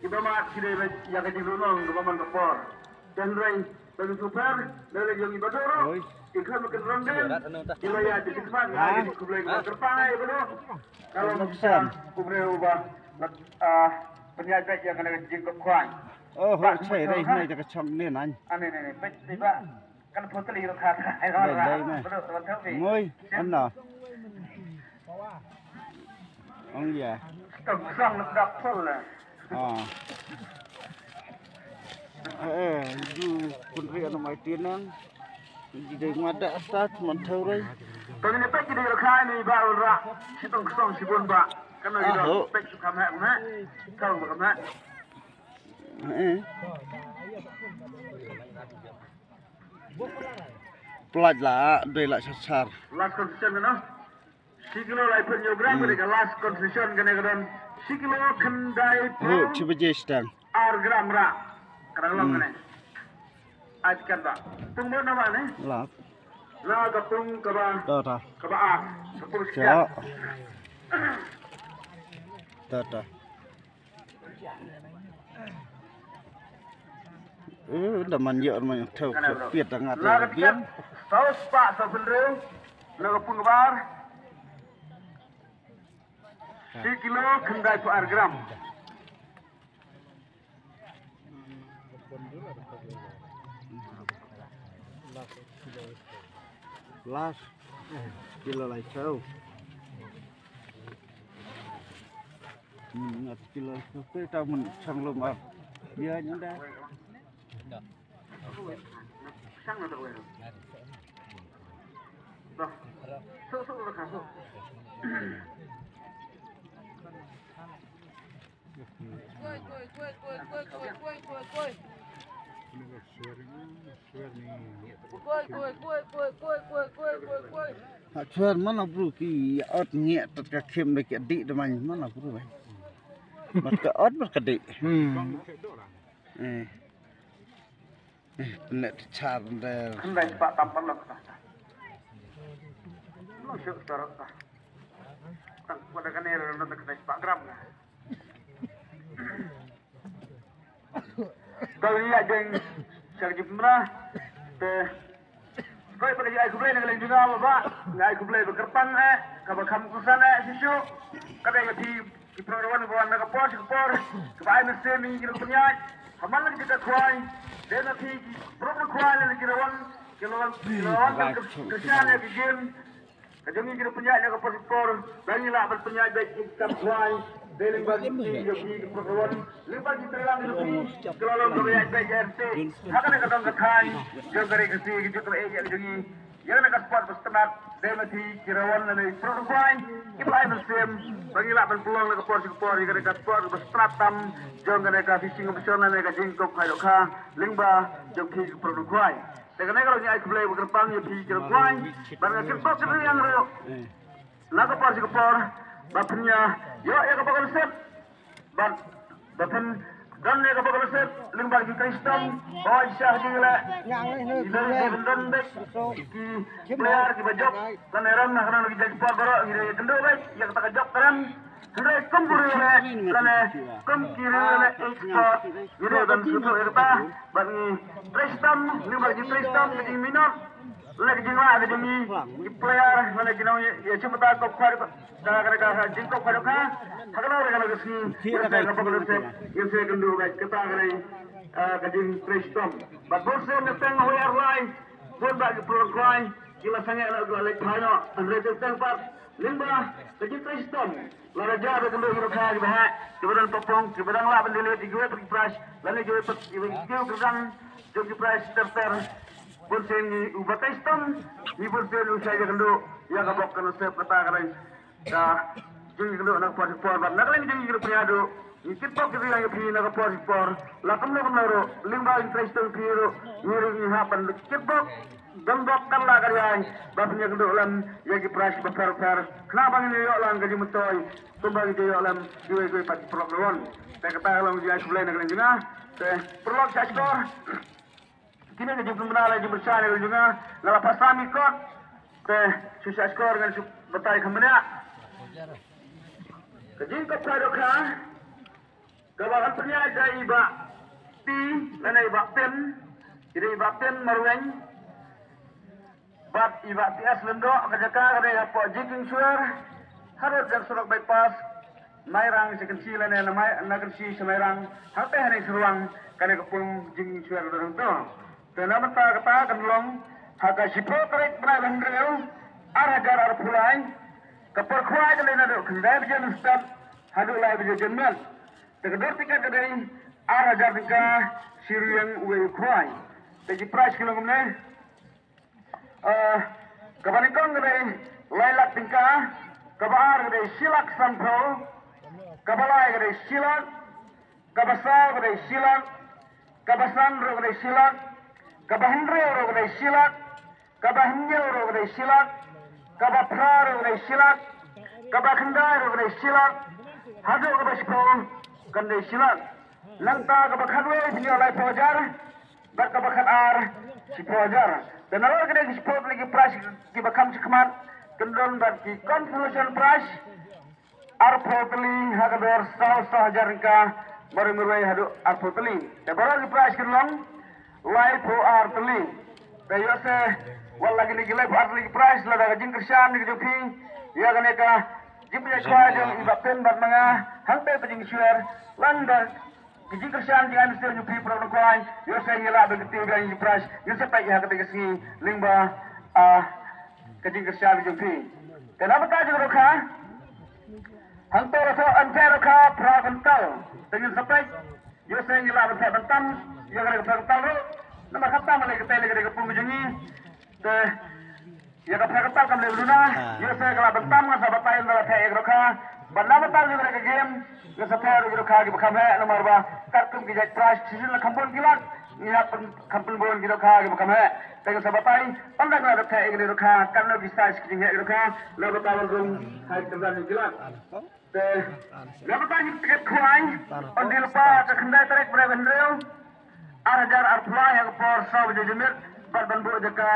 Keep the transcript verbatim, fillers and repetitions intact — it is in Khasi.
Ba mat ki dei ba ïa ka jingluhnong kaba man ka por. Te hynrei ba ngi sngewpher da lei jong ngi ba doro. Oi. Ki kham kan rong den. Ki la ïa jingkyrpad nga ki khublei kaba kyrpang ai ba doro. Ka long ka bsar u briew uba la, ah, pynïaid beit ïa kane ka jingkop khwai. Oh, ho, chai rei, nai da ka chong ne nan. Ah, ne, ne, ne, beit, beit ba. Kan putli ruh kha kha. Dai, dai, meh. Ngoi, anna. Ong ya. Tong song dak pul la. Ah. Eh, eh, ju kun ri anu mai tienang. Ji dei ngwada sat man thau rei. Tong ni pek ji dei rakha ni ba ra. Si tong song si bun ba. Kan ri dak pek su kam ha ma. Thau ba kam ha. Eh. Plat la, dei la sasar. Last concession kane. Shi kilo lai phew hynñiew gram kane ka last concession kane ka don. Shi kilo khyndai phew. Ho, chiba je stang. Ar gram ra. Ka dang long kane. Ai kan ba. Pung ba na ba ne? La. La ka pung kaba. Ta ta. Kaba ar. Ka pung siap. Ta ta. Eh, da man ïa man thau piat da ngat da biang. Saw spah saw phew hynriew. Na ka pung bar. Shi kilo khyndai phew ar gram. Last kilo lai saw. Hmm, ngat kilo, kilo ta mun chang lum ar. Ïa, nyan da. Chang na da wei. Dah. So, so, so, so. Ha chuer mana bru ki ot ngiat tat ka khim da ki dih da man mana bru eh. Mat ka ot mat ka dih. Hmm. Eh. Eh, pynleh te char nder. Khyndai spah tam pynlong ta. Long shu sarok ta. Tang pada kane ro nang khyndai spah gram na. Dal ïa jeng sar jipmra. Te. Koi pada ai khublei na ka liang jong nga ba. Nga ai khublei ba kyrpang eh. Kaba kham kusan eh shishu. Ka dei ïa phi ki prok rawon ba wan na ka por sha ka por. Kaba ai mynsiem ïa ki nongpynïaid. Ha man la ki jaka khwai. Dei na phi ki prok na khwai la ki rawon. Ki rawon, ki rawon ka, ka, ka shan ïa ki game. Ka jong ngi ki nongpynïaid na ka por sha ka por. Ba ngi lah ban pynïaid beit ki kam khwai. Dei lyngba ki, ki, ki prok rawon. Lyngba ki treilang ki nongpynïaid. Ki la long kaba ïaid beit ïa R T. Ha kane ka dong ka thaiñ. Jong ka ri ka si ki jong ka ri ka jong ngi. Ïa kane ka sport ba sngewtynnat, dei ma ki ki rawon lane ki prok khwai, ki ba ai mynsiem, ba ngi lah ban pynlong na ka por sha ka por, ïa kane ka sport ba sngewtynnat tam, jong kane ka fishing competition lane ka jingkop khwai dohkha, lyngba jong ki ki prok khwai. Te kane ka long ïa ai khublei ba kyrpang ïa ki ki prok khwai, ban nga kitbok ki riang ruh. Na ka por sha ka por, ba pynïaid, ïoh ïa ka bok ka nusep, Bad, ba phin don ne ka bok ka nusep, lyngba ki trei shitom, ba wan sha ki leh. Ki leh ki don beit, ki player ki ba jop, lane ram na kano ki jait por baroh, ki dei kynduh beit, ïa kata ka jop ka ram. Hynrei kum ki riew leh, lane kum ki riew leh, export, ki dei ban sngewthuh ïa kata, bad ngi trei shitom, lyngba ki trei shitom, ki jingminot. Leh ka jinglah ka jong ngi, ki player, lane ki nong ïa, ïa shim bynta kop khwai, ka, ka, ka, ka, jingkop khwai dohkha, ha ka long re ka long ka sngi, ïa se ka bok ka nusep, ïa se kynduh beit, kata ka dei, ah, ka jingtrei shitom. Bad bun sien na teng hoi ar lai, bun bah ki prok khwai, ki la sangeh noh, ki la leit phai noh, hynrei te teng pat, lyngba ka jingtrei shitom. Lada jia ba kynduh ki dohkha kiba heh, kiba don papong, kiba dang lah ban leit ïa kiwei pat ki prize, lane kiwei pat kiwei kiwei ki dang jong ki prize ter ter. Bun sien ngi u batai shitom, ngi bun sien u shai ïa kynduh ïa ka bok ka nusep kata ka dei ka jingïakynduh na ka por sha ka por bad na ka liang jong ngi ki ruh pynïaid ruh. Ngi kitbok ki riang ïa phi na ka por sha ka por. La kumno kumno ruh, lyngba ngi trei shitom phi ruh, ngi ruh ngi hap ban kitbok. Don bok kan la ka riang ba pynïakynduh lem ïa ki prize ba pher pher. Khnang ba ngin ïoh lang ka jingmyntoi kumba ngi ïoh lem kiwei kiwei pat ki paralok ruh. Te kata ka long jingïaid khublei na ka liang jong nga. Te paralok sha shkor. Kine ki jingpynbna la jingpynshai na ka liang jong nga. Nga la pasang ïa kot. Te shu sha shkor ngan shu batai kham bniah. Ka jingkop khwai dohkha. Kaba la pynïaid da i Bah T, lane i Bah Tin, i dei i Bah Tin Marweng, bad i Bah T S Lyngdoh, ka jaka ka dei hapoh Jingkieng Shuar, harud jong surok bypass, Mairang sha Kynshi lane na Mai-, na Kynshi sha Mairang, hangtei ha Nongshyrwang, kane ka pung Jingkieng Shuar ka don hangto. Te na bynta kata kan long ha ka shiphew tarik bnai ba hynriew, ar hajar arphew lai, ka por khwai ka dei naduh khyndai baje mynstep haduh lai baje janmiet. Te ka dor tiket ka dei ar hajar tyngka shi ryngwiang uwei u khwai. Te ki prize ki long kumne. Eh, kaba nyngkong ka dei lai lak tyngka, kaba ar ka dei shi lak sanphew, kaba lai ka dei shi lak, kaba saw ka dei shi lak, kaba san ruh ka dei shi lak, kaba hynriew ruh ka dei shi lak, kaba hynñiew ruh ka dei shi lak, kaba phra ruh ka dei shi lak, kaba khyndai ruh ka dei shi lak, haduh kaba shiphew kan dei shi lak. Nangta kaba khatwei phin ïoh laiphew hajar, bad kaba khatar shiphew hajar. Te nalor kine ki shiphew tylli ki prize kiba kham shakhmat, kan don bad ki consolation prize, arphew tylli ha ka dor saw saw hajar tyngka, marwei marwei haduh arphew tylli. Te baroh ki prize kin long laiphew ar tylli. Te ïoh se wat la kine ki laiphew ar tylli ki prize, lada ka jingkyrshan ka jong phi ïa kane ka jingpynïaid khwai jong i Bah Pin bad ma nga hangtei ha Jingkieng Shuar, lada ka jingkyrshan jingaiñ mynsiem jong phi para nongkhwai, ïoh se ngi lah ban kyntiew biang ïa ki prize, ngin sa peit ha kata ka sngi lyngba, ah, ka jingkyrshan jong phi. Te na bynta jong ka dohkha, hangto la thoh ban theh dohkha phra kyntal. Te ngin sa peit, ïoh se ngi lah ban theh ban tam ïa ka dohkha phra kyntal ruh. Namar khamtam lei katei lei ka dei ka pung ka jong ngi. Te ïa ka phra kyntal kam leh u duna, ïoh se ka lah ban tam, ngan sa batai ynda la theh ïa ka dohkha. Bad na bynta jong ka game, ngan sa theh ruh ïa ka dohkha kiba kham heh, namar ba katkum ki jait prize shisien la kham bun ki lak, ngi hap pyn-, kham pynbun ki dohkha kiba kham heh. Te ngan sa batai ynda la theh ïa ka dohkha, katno ki size ki jingheh ki dohkha, la batai ban rung ha ki kyrdan ki lak. Te na bynta jong ka tiket khwai, ynda lypa ka khyndai tarik bnai ba hynriew, ar hajar arphew lai, ha ka por saw baje janmiet, bad ban buh jaka